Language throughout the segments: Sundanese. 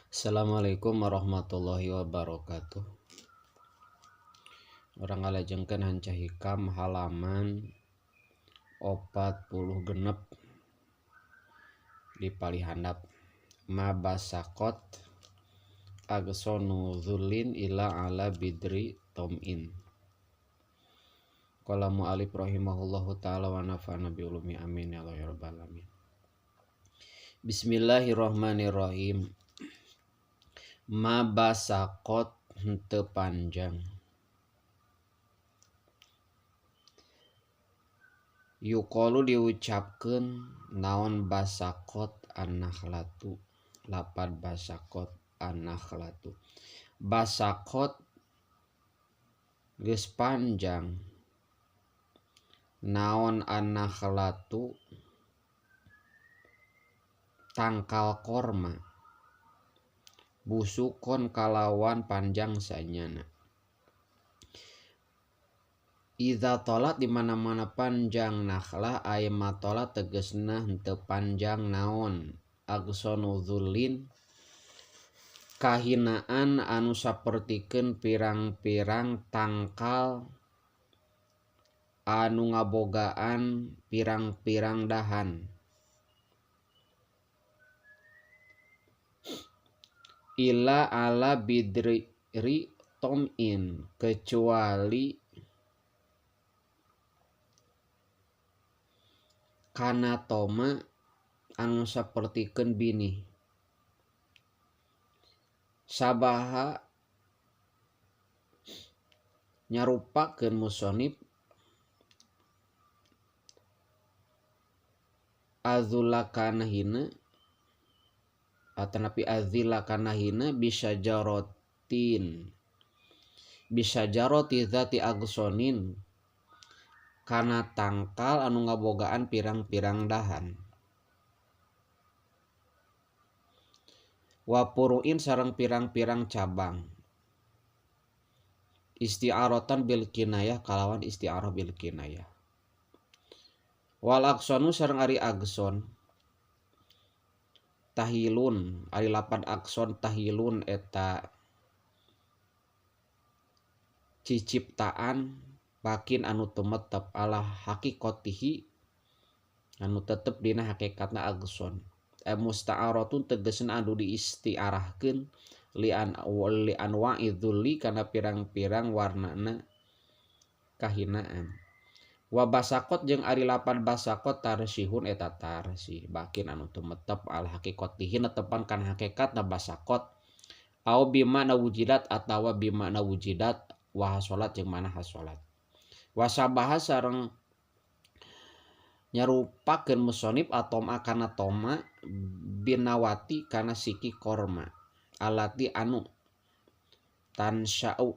Assalamualaikum warahmatullahi wabarakatuh. Urang ngalajengkeun hanca hikam halaman 46 di palih handap. Mabasakot agsonu dzulin ila ala bidri tom'in. Qala mu'alif rahimahullahu ta'ala wa nafa'ana bi ulumi amin ya Allah ya rabbal alamin. Bismillahirrahmanirrahim. Mabasakot henteu panjang. Yuqalu diucapkeun naon basakot annakhlatu, lapad basakot annakhlatu. Basakot geus panjang. Naon annakhlatu tangkal korma. Busukon kalawan panjang sanyana. Iza tolat di mana-mana panjang nakhlah ay matolat tegesna henteu panjang naon agsonu dzulin kahinaan anu sapertikeun pirang-pirang tangkal anu ngabogaan pirang-pirang dahan. Ila ala bidri tom'in kecuali kana toma anu sapertikeun binih. Sabaha nyarupakeun musonib azula kana hina atanapi azila kana hina bisa jarotin bisa jaroti zati agsonin kana tangkal anu ngabogaan pirang-pirang dahan wapuruin sareng pirang-pirang cabang isti'aratan bil kinayah kalawan isti'arah bil kinayah wal agsonu sareng ari agson tahilun ari lapan akson tahilun eta ciciptaan bakin anu tumetep ala hakikotihi anu tetep dina hakikatna agson musta'aratun tegesna anu diistiarahkeun li an li anwa'i dzulli kana pirang-pirang warnana kahinaan. Wa basakot jeung ari lapan basakot tarsihun eta tarsih bakin anu tumetep al hakikatihi netepan kana hakikatna basakot au bima wujidat atawa bima wujidat wa hasolat jeung mana hasolat. Wasabaha sareng nyarupakeun musonib atom akana toma binawati kana siki korma alati anu tansya'u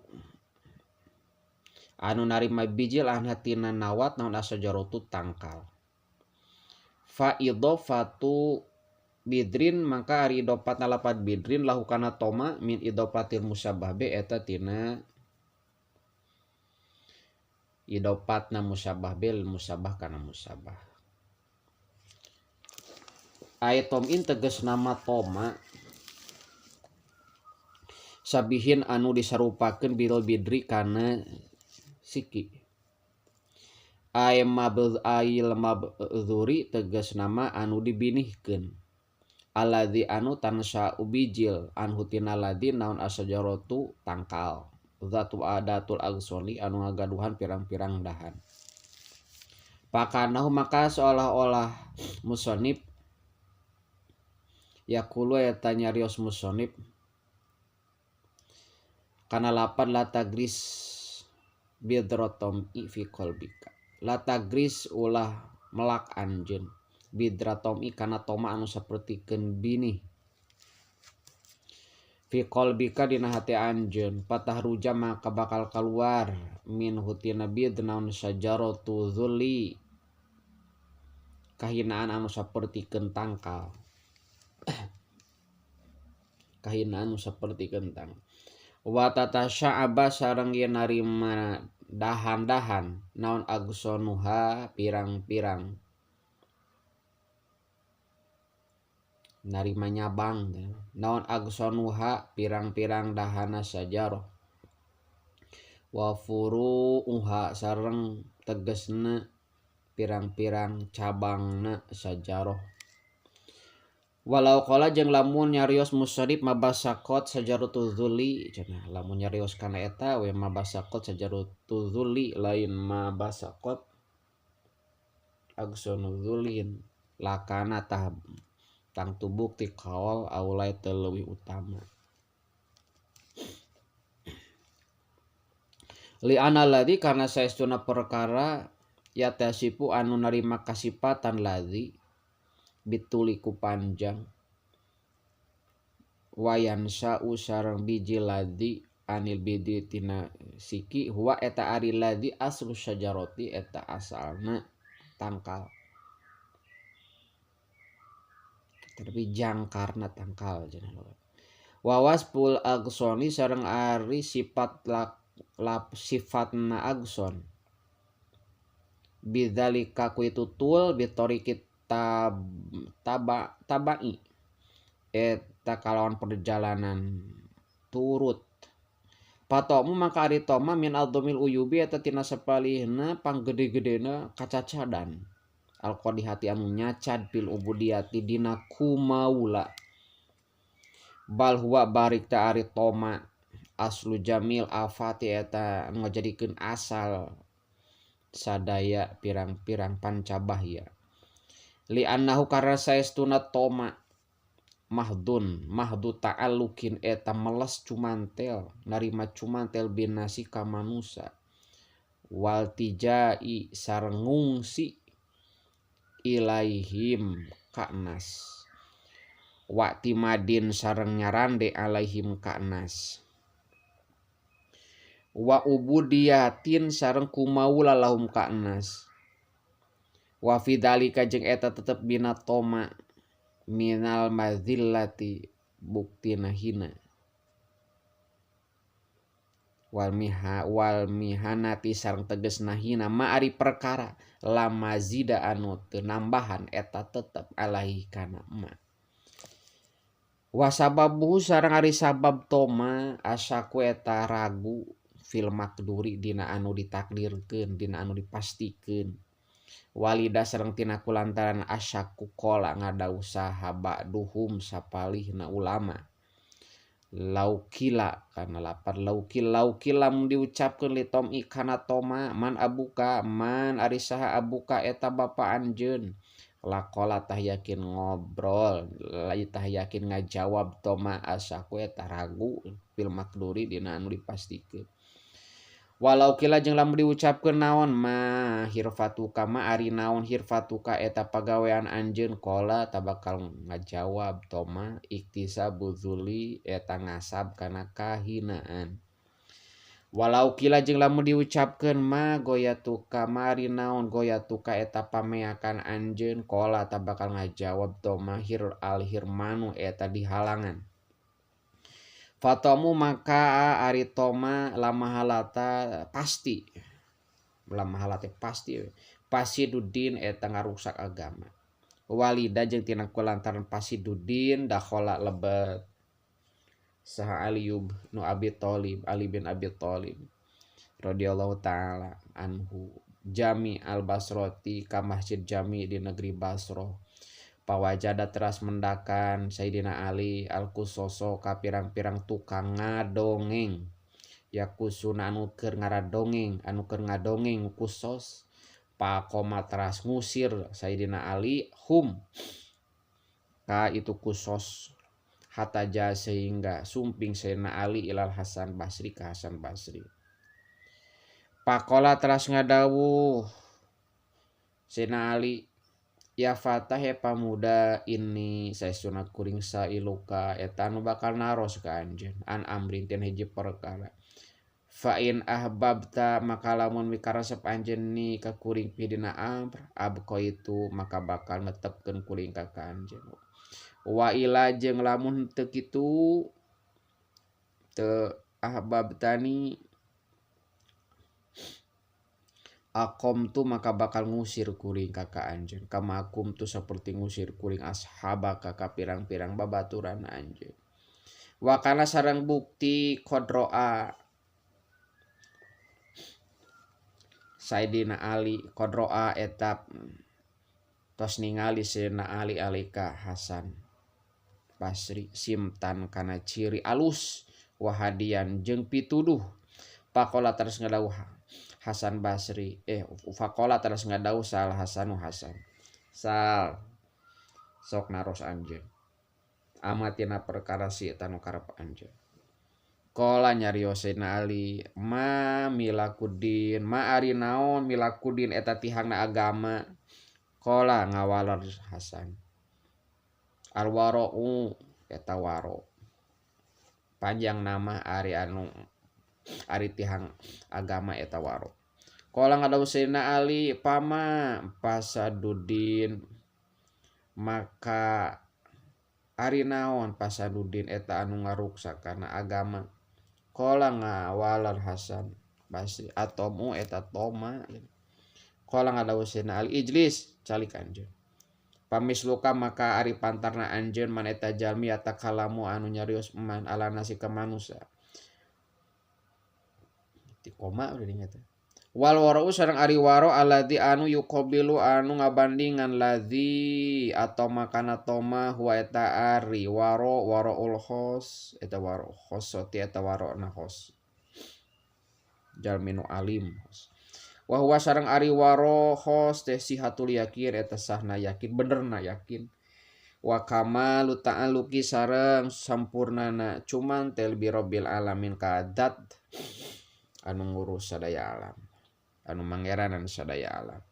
anu narima bijil anhatina nawat naon asajarotu tangkal. Fa idhofatu bidrin maka ari idhofat nalapat bidrin lahu kana toma min idhofatil musabbah be eta tina idhofatna musabbah bil musabbah kana musabbah. Aitom in tegas nama toma sabihin anu disarupakeun bil bidri kana siki. Ay mabdh ail mabdzuri tegas nama anu dibinihkeun alladzi anu tansa ubijil anhu tina ladzi naon asajaratu tangkal zatu adatul agsoni anu ngagaduhan pirang-pirang dahan. Pakanahu maka seolah-olah musonib yaqulu eta nyarios musonib kana lapan latagris bidrotom i fi qalbika latagris ulah melak anjeun bidratom i kana toma anu sapertikeun binih fi qalbika dina hate anjeun patah ruja maka bakal keluar min hutina bid naon sajaratu dzulli kahinaan anu sapertikeun tangkal kahinaan anu sapertikeun tangkal wa tatasya'aba sareng yen narima dahan-dahan naon agsonuha pirang-pirang Narima nyabang naon agsonuha pirang-pirang dahana sajarah wa furu'uha sareng tegesna pirang-pirang cabangna sajarah. Walau qala jeung lamun nyarios musannif mabasaqat sajaratu dzulli cenah lamun nyarios kana eta we mabasaqat sajaratu dzulli lain mabasaqat agsonu dzulin lakana tah tangtu bukti kaol aulai teu leuwih utama. Li ana ladzi karna saestuna perkara yatasifu anu narima kasipatan ladzi bituliku panjang wayan sa'u sareng biji ladzi anil bidi tina siki huwa eta ari ladzi aslu syajarati eta asalna tangkal tapi jangkarna tangkal cenah wawas pul agsoni sareng ari sifat lap sifatna agson bidzalika ku itu tul bitoriki taba tabai eta kalawan perjalanan turut patomu maka ari toma min adzamil uyubi eta tina sapalihna panggede-gedena kacacadan alqadihati anu nyacad fil ubudiyati dina kumaula bal huwa barik ta ari toma aslu jamil afati eta ngajadikeun asal sadaya pirang-pirang pancabahya li annahu karna saestuna toma mahdun mahdu ta'allukin eta meles cumantel narima cumantel binasi ka manusa wal tijai sareng ngungsi ilaihim ka'nas wa'timadin sareng nyarande alaihim ka'nas wa ubudiyatin sareng kumaula lahum ka'nas wa fidzalika jeung eta tetep bina toma minal mazillati buktina hina wal miha wal mihanati sareng tegesna hina ma ari perkara lama zida anu teu nambahan eta tetep alaihi kana ma wa sababuhu sareng ari sabab toma asaku eta ragu fil makduri dina anu ditakdirkeun dina anu dipastikeun walida sareng tina kulantaran asyaku qala ngadausaha ba'duhum sapalihna ulama laukila kana lapar laukil laukila mun diucapkeun li tom'i kana toma man abuka man ari saha abuka eta bapa anjeun laqala tah yakin ngobrol tah yakin ngajawab toma asaku eta ragu fil makduri dina anu dipastikeun walau kila jeung lamun diucapkeun naon ma hirfatuka ma ari naon hirfatuka eta pagawean anjeun qala tabakal ngajawab toma iktisabu dzuli eta ngasab kana kahinaan walau kila jeung lamun diucapkeun ma goyatuka ma ari naon goyatuka eta pameakan anjeun qala tabakal ngajawab toma hir al hirmanu eta dihalangan fatomu maka ari toma lama halata pasti lama halate pasti pasidudin eta ngarusak agama walida jeung tina kulantaran pasidudin dakhala lebet saha Ali bin Abi Thalib Ali bin Abi Thalib radhiyallahu taala anhu Jami al Basroti ka Masjid Jami di negeri Basrah pawajada teras mendakan Sayyidina Ali al-Qusoso ka pirang-pirang tukang ngadongeng yakusuna anu keur ngaradongeng anu keur ngadongeng kusos pakoma teras ngusir Sayyidina Ali hum ka itu kusos hataja sehingga sumping Sayyidina Ali ilal Hasan Basri ka Hasan Basri pakola teras ngadawuh Sayyidina Ali ya fatah ya pamuda ini saestuna kuring sailuka eta anu bakal naros ka anjeun an amrin tina hiji perkara fa in ahbabta maka lamun mikaresep anjeun ni ka kuring pidina amr abqaitu maka bakal netepkeun kuring ka anjeun wa ila jeung lamun teu kitu teu ahbabtani Aqamtu maka bakal ngusir kuring ka ka anjeun kama tu seperti ngusir kuring ashabaka ka pirang-pirang babaturan anjeun. Wa kana sareng bukti qadroa Sayyidina Ali qadroa eta tos ningali Sayyidina Ali alika Hasan Basri simtan kana ciri alus wahadian jeung pituduh. Pakola terus ngadawuh Hasan Basri fakola terus ngadawuh sal Hasanu Hasan sal sok naros anjeun amatina perkara si eta nu karep anjeun. Qala nyarios Sayyidina Ali ma milakudin ma ari naon milakudin eta tihangna agama. Qala ngawalar Hasan alwara'u eta waro panjang nama ari anu ari tihang agama eta waro. Qala ngadawuh Sayyidina Ali pama pasadudin maka ari naon pasadudin eta anu ngaruksak kana agama. Qala ngawalar Hasan Basri atomu eta toma. Qala ngadawuh Sayyidina Ali ijlis calik anjeun. Pamisluka maka ari pantarna anjeun man eta jalmi atakalamu anu nyarios man ala nasi ka manusia. Di koma udah dinyata. Wal wara'u sareng ari waro alladzi anu yuqabilu anu ngabandingan ladzi atau makana toma huwa eta ari waro waraul khos eta waro khosoti eta warona khos jalmi nu alim. Wa huwa sareng ari waro khos teh sihatul yakin eta sahna yakin benerna yakin. Wa kamalu ta'aluki sareng sampurnana cuman tel bi rabbil alamin kadat anu ngurus sadaya alam anu mangeranan sadaya alam.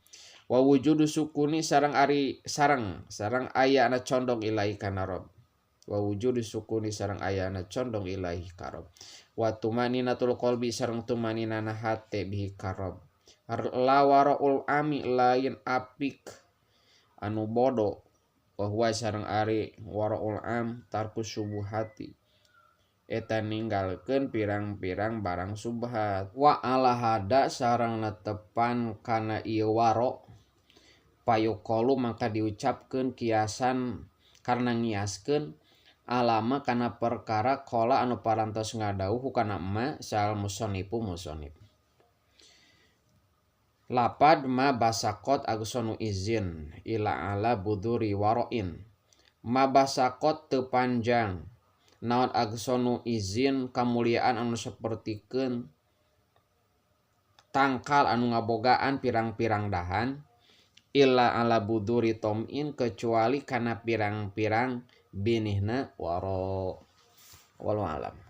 Wa wujudu sukuni sareng ari sareng sareng aya na condong ilahi kana rob. Wa wujudu sukuni sareng aya na condong ilahi ka rob. Wa tumaninatul qalbi sareng tumaninana hate bihi ka rob. La waraul ami lain apik anu bodoh. Wa huwa sareng ari waraul am tarku subuhati eta ninggalkeun pirang-pirang barang subhat. Wa ala hada sareng netepan kana ieu waro payuqalu maka diucapkeun kiasan karena ngiaskeun alama kana perkara qala anu parantos ngadawuh kana ma sal musonnifu musonnif. Lapad ma basakot agsonu izin ila ala buduri waroin. Ma basakot teu panjang naon agsonu izin kamuliaan anu sapertikeun tangkal anu ngabogaan pirang-pirang dahan illa ala buduri tom'in kecuali kana pirang-pirang binihna waro. Wallahu alam.